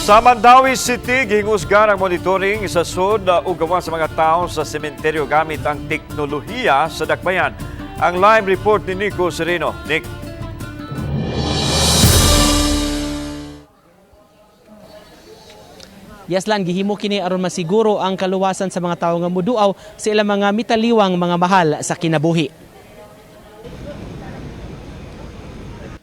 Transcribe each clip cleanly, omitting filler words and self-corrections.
Sa Mandaue City, gihingusgan ang monitoring sa sud ug gawas sa mga tao sa sementeryo gamit ang teknolohiya sa dakbayan. Ang live report ni Nico Sereno. Nick. Yes lan, gihimo kini aron masiguro ang kaluwasan sa mga tawo nga muduaw sa ilang mga mitaliwang mga mahal sa kinabuhi.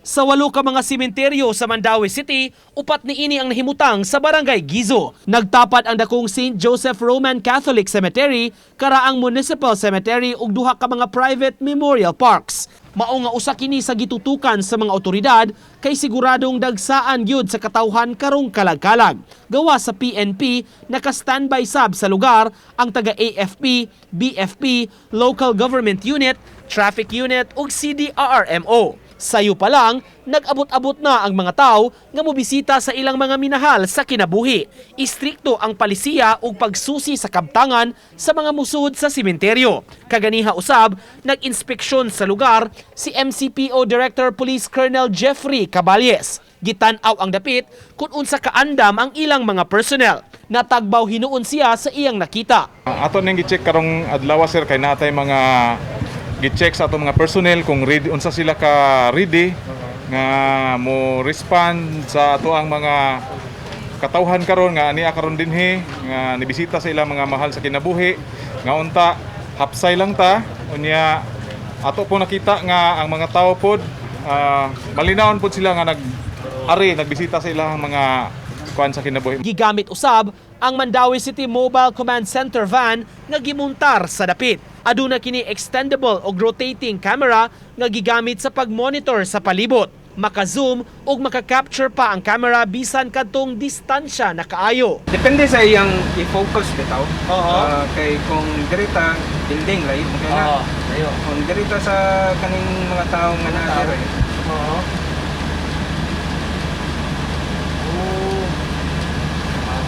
Sa 8 ka mga sementeryo sa Mandaue City, 4 niini ang nahimutang sa Barangay Gizo. Nagtapat ang dakong St. Joseph Roman Catholic Cemetery, Karaang Municipal Cemetery ug duha ka mga private memorial parks. Mao nga usa kini sa gitutukan sa mga otoridad kay siguradong dagsaan gyud sa katawhan karong kalag-kalag. Gawa sa PNP, naka-standby sab sa lugar ang taga AFP, BFP, Local Government Unit, Traffic Unit ug CDRRMO. Sayo pa lang, nag-abot-abot na ang mga tao nga mobisita sa ilang mga minahal sa kinabuhi. Istrikto ang palisiya ug pagsusi sa kabtangan sa mga musud sa sementeryo. Kaganiha usab, nag-inspeksyon sa lugar si MCPO Director Police Colonel Jeffrey Caballes. Gitan-aw ang dapit kung unsa kaandam ang ilang mga personnel. Natagbaw hinuon siya sa iyang nakita. Ato nang gi-check karong adlaw, sir, kay natay mga gi-check sa atong mga personnel kung ready, unsa sila ka ready nga mo respond sa ato ang mga katawhan karon nga ania karon dinhi nga nibisita sa ilang mga mahal sa kinabuhi, nga unta hapsay lang ta. Unya ato po nakita nga ang mga tawo pod malinawon pod sila nga nag ari nagbisita sa ilang mga kuan sa kinabuhi. Gigamit usab ang Mandaue City Mobile Command Center van nga gimuntar sa dapit. Aduna kini extendable og rotating camera nga gigamit sa pagmonitor sa palibot. Maka-zoom ug maka-capture pa ang camera bisan kadtong distansya na kaayo. Depende sa iyang i-focus bitaw. Oo. Kay kung dirita building layo man kay na. Ayo. Kung dirita sa kaning mga tao nga naa diri. Oo.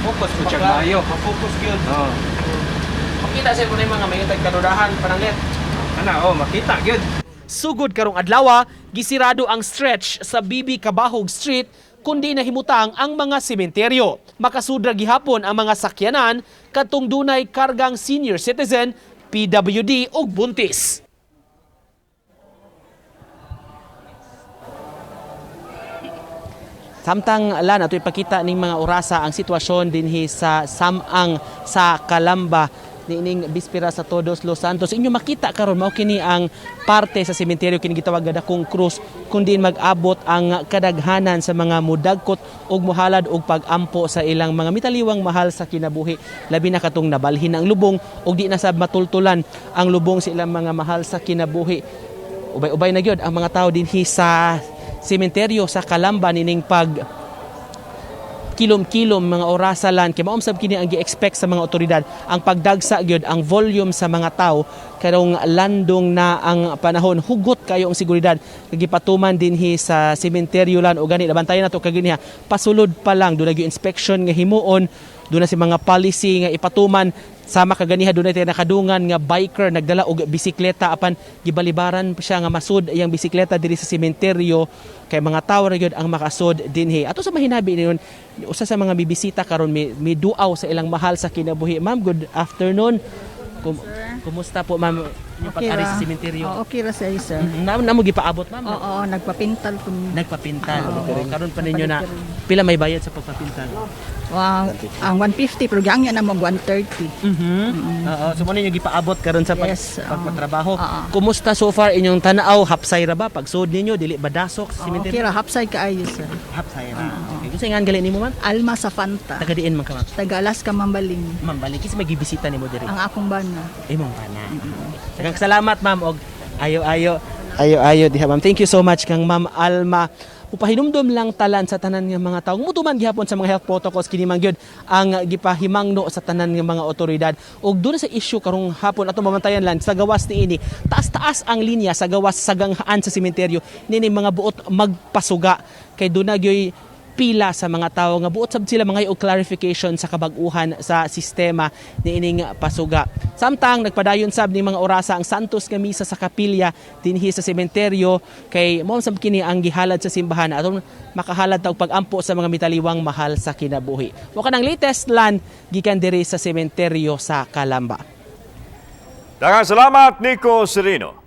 Focus po siya maayo. Focus gyud. Oo. Makita sa kuno mga mayutag kadudahan pananglit. Ana oh, makita gyud. Sugod karong adlaw, gisirado ang stretch sa BB Cabahug Street kundi nahimutang ang mga sementeryo. Makasudra gihapon ang mga sakyanan kadtong dunay kargang senior citizen, PWD ug buntis. Samtang lan ato ipakita ning mga orasa ang sitwasyon dinhi sa Samang sa Kalamba niining bispera sa Todos Los Santos. Inyo makita karon, mao kini ang parte sa sementeryo kini gitawag nga Dakong Krus kundi mag-abot ang kadaghanan sa mga mudagkot ug muhalad og pag-ampo sa ilang mga mitaliwang mahal sa kinabuhi, labi na katong nabalhin ang lubong ug di na sab matultulan ang lubong sa ilang mga mahal sa kinabuhi. Ubay-ubay na gyud ang mga tao dinhi sa sementeryo sa Kalamba nining pag kilom-kilom mga orasa lan kay maum sab kini ang gi-expect sa mga otoridad, ang pagdagsa gyud ang volume sa mga tao karong landong na ang panahon. Hugot kayo ang seguridad nga gipatuman dinhi sa sementeryo lan, o gani nabantayan nato kaganiha pasulod pa lang, doon gyud inspection nga himuon, doon na si mga policy nga ipatuman. Sama kaganiha, doon tayo nakadungan nga biker nagdala og bisikleta apan gibalibaran pa siya nga masud iyang bisikleta diri sa sementeryo kay mga tawo ra gyud ang makasud dinhi. Ato sa mahinabi niyon, usa sa mga bibisita karon miduaw sa ilang mahal sa kinabuhi. Ma'am, good afternoon. Kumusta po, ma'am, yung Okay pag-ari ra. sa sementeryo? Oo, okay ra sir, sir. Namo gipaabot, ma'am? Oo, nagpapintal ko. Nagpapintal. Oo. Oo, karon pa ninyo na pila may bayad sa pagpapintal? Wow, ang 150 pero giangya na mo 130. Oo, so mo ninyo gipaabot karon sa Yes, oo. pagpatrabaho. Oo. Kumusta so far inyong tanaw? Hapsay ra ba pagsud ninyo, dili ba dasok sa Oo, okay sementeryo? ra, hapsay kaayo, sir. Hapsay ra. Okay. Gusto nga gali nimo, ma'am? Alma sa Fanta. Taga diin man ka, ma'am? Taga Alaska, Mambaling. Ma'am, balik kasi magibisita nimo diri. Ang akong bana. Imong bana. Daghang salamat, ma'am, og ayo-ayo. Ayo-ayo diha, ma'am. Thank you so much kang Ma'am Alma. Upahinumdom lang talan sa tanan nga mga tawo. Mutuman gihapon sa mga health protocols, kini man gyud ang gipahimangno sa tanan nga mga otoridad. Og doon sa issue karong hapon ato mabantayan lang sa gawas niini. Taas-taas ang linya sa gawas sa ganghaan sa sementeryo nini mga buot magpasuga kay doon na gyoy pila sa mga tawo nga buot sab sila mga og clarification sa kabag-uhan sa sistema niining pasuga. Samtang nagpadayon sab ni mga orasa ang Santos nga misa sa kapilya dinhi sa sementeryo kay mao sab kini ang gihalad sa simbahan aron makahalad ta og pag-ampo sa mga mitaliwang mahal sa kinabuhi. Wa kanang latest lan gikan diri sa sementeryo sa Calamba. Daghang salamat, Nico Sereno.